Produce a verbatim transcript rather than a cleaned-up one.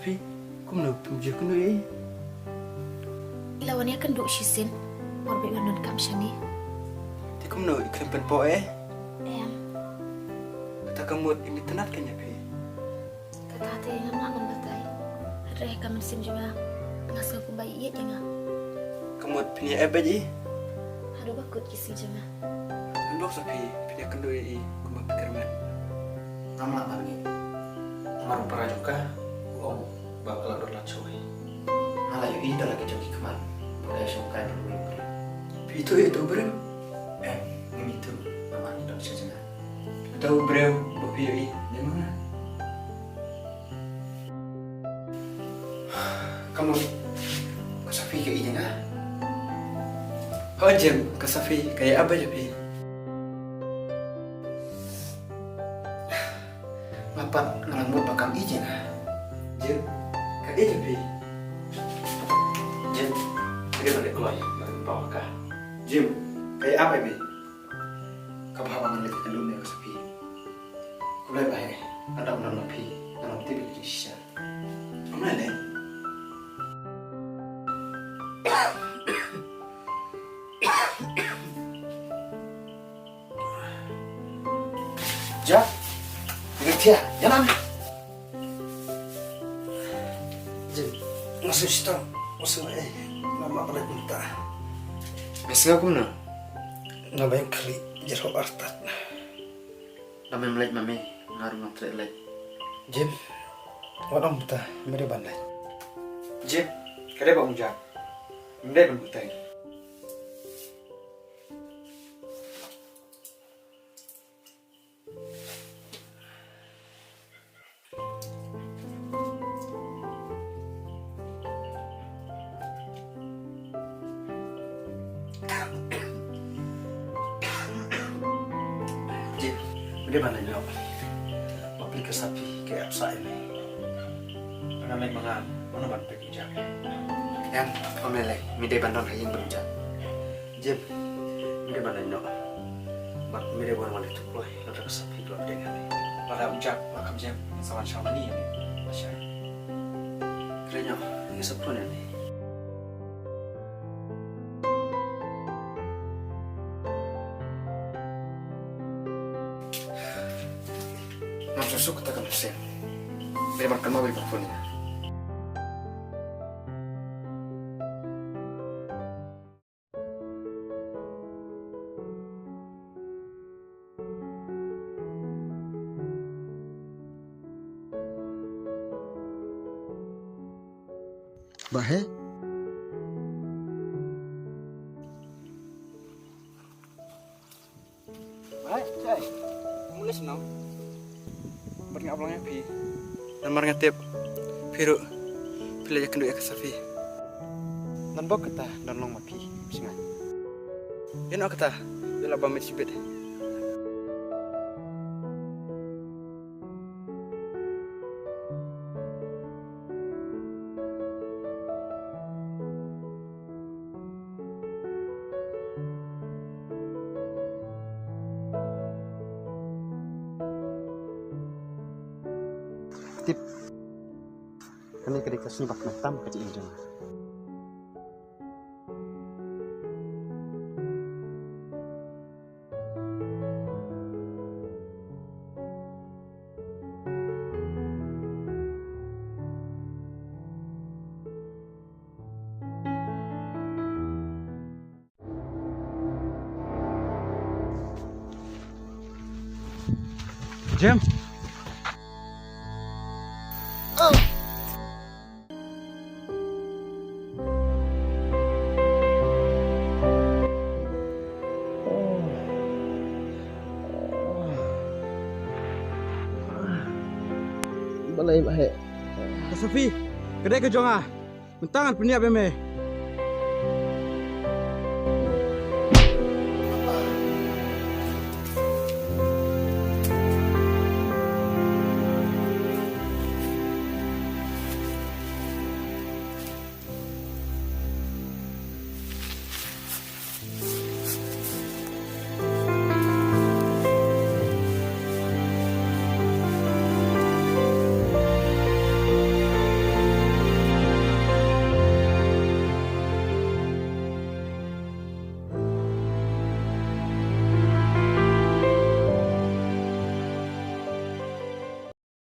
Phi, kumno phim ju kynduh ïa i? I la wan ïakynduh shisien, por ba i wan don kam shane. Te kumno i khlem pynpoi eh? Em. Kata ka mut im itynnad kein ïa phi. Kata te ngam lah ban batai. Hynrei ha ka mynsiem jong nga, nga sngew kumba i ïeit ïa nga. Ka mut phin ïa ep beit i? Haduh ba kut ki sngi jong nga. Ngan bok sa phi, phin ïakynduh ïa i kumba phi kyrmen. Ngam lah ban ngeit. Namar u para jong ka u ong ba ka la dur la choi. Nga la ïohi da la ki jong ki khmat ba ka ïashong kai bad uwei u briew. Phi ithuh ïa utu u briew? Em, ngim ithuh namar ngi don sha jngai. Utu u briew ba phi ïohi dei ma nga. Ka mut ka Safi ka ïeit ïa nga. Hooid Jim, ka Safi ka ïa ap beit ïa phi. Nga pat nga la mut ba kam ïeit ïa nga. Jim, ka ïeit ïa phi. Jim, ka dei ban leh kloi, ban paw ka. Jim, ka ïa ap ïa phi. Ka bha ba ngan leh ka lum ïa ka Safi. Khublei ba heh, nga dang don ma phi, nga dang tip ïa ka jingshisha. Khublei leh. Jack, ïa ka thia, ïa nan. Jim, nga sngewsih tang, nga sngewsih, eh, nga map leh mynta. Nga sngewsih kumno? Nga ba ïeng khlieh, jyrhoh artat. Lada mem leit ma me, nga ruh ngam treh leit. Jim, wat ong mynta, me dei ban leit. Jim, ka dei ba ong Jack, me dei ban buhteng. Jim, me dei ban leit noh. Ba phi ka Safi ka ïa ap sah ïa me. Nga leit ma nga, mano ban peit ïa u Jack? Em, ym lei lei, me dei ban don ha ïing bad u Jack. Jim, me dei ban leit noh. Bad me dei ban wan leit tu kloi, lada ka Safi ka la pdiang ha me. Lada u Jack la kham jem, sa wan shah mane ïa me. Lashai. Kren noh, nga sa phone ïa me. Ngam suk suk kata ka mynsiem. Me dei ban kynmaw ba dei ban phone ïa nga. Ba heh. Ba heh, shai. Mula shnong. Bad nga ap lang ïa phi. Namar nga tip phi ruh phi la ïakynduh ïa ka Safi. Ngan bok kata, don long ma phi, sngap. Ïa noh kata, ïa la ba miet shibit. Tip. Kane ka dei ka sngi ba kmen tam ka jingim jong nga. Jim. Balei ba heh? Ka Safi, ka dei ka jong nga. Mynta ngan pynïap ïa me.